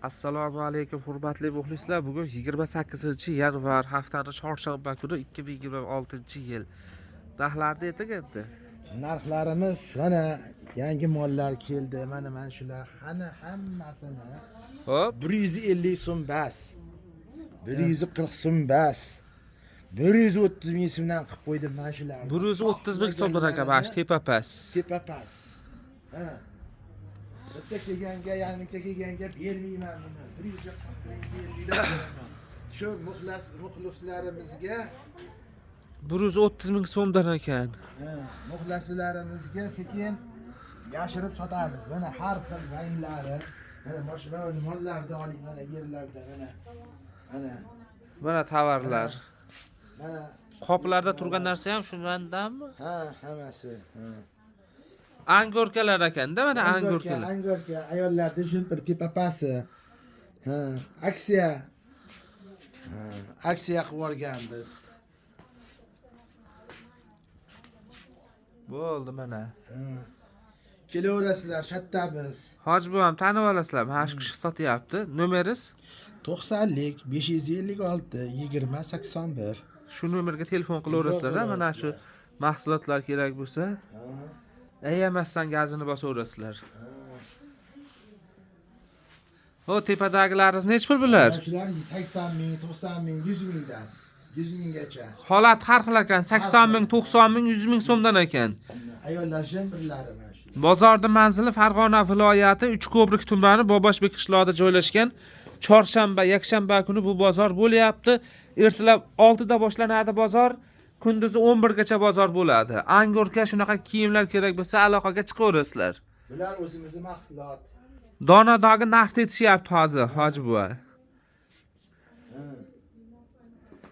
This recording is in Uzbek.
Assalomu alaykum, hurmatli muxlislar. Bugun 28-yanvar, haftani chorshanba kuni, 2026-yil. Narxlarni ayting endi. Narxlarimiz, mana yangi mollar keldi. Mana shular hana hammasini 150 so'm bas. 140 so'm bas. 130 ming so'mdan qilib qo'ydim mana shularni. 130 ming so'mdan ekan mana shu tepa past. Tepa past. Ha. Bitta kelganga, yarimta kelganga bermayman buni. 140, 150 dan beraman. Shu muxlislarimizga 130 ming so'mdan ekan. Ha, muxlislarimizga sekin yashirib sotamiz. Mana har xil ranglari. Mana mashina mollarni oling, mana yerlarda, mana. Mana, Mana tovarlar. mana. Qoplarda turgan narsa ham shundanmi? Ha, hammasi. Ha. Angorkalar ekanda, mana angorkalar. Angorka, ayollarda jumper tepapasi. Ha, aksiya. Ha, aksiya qilib yuborganmiz. Bo'ldi mana. Ha. Kelaverasizlar, shattamiz. Hoji buvam tanib olasizlar, mana shu kishi sotyapti. Nomeringiz? 90lik 556 20 81. Shu nomerga telefon qilaverasizlar, mana shu mahsulotlar kerak bo'lsa. Ayamasdan gazini bosaverasizlar. O tepadagilaringiz nechi pul bular? Shular 80 ming, 90 ming, 100 mingdan. 100 minggacha. Holat har xil ekan, 80 ming, 90 ming, 100 ming so'mdan ekan. Ayollar jemperlari mana shu. Bozorning manzili Farg'ona viloyati Uchko'prik tumani Boboshbek qishlog'ida joylashgan. Chorshanba, yakshanba kuni bu bozor bo'lyapti. Ertalab 6 da boshlanadi bozor, kunduzi 11 gacha bozor bo'ladi. Angorka shunaqa kiyimlar kerak bo'lsa aloqaga chiqaverasizlar. Bular o'zimizning mahsulot. Donadagi narx aytishyapti hozir, hoji buva.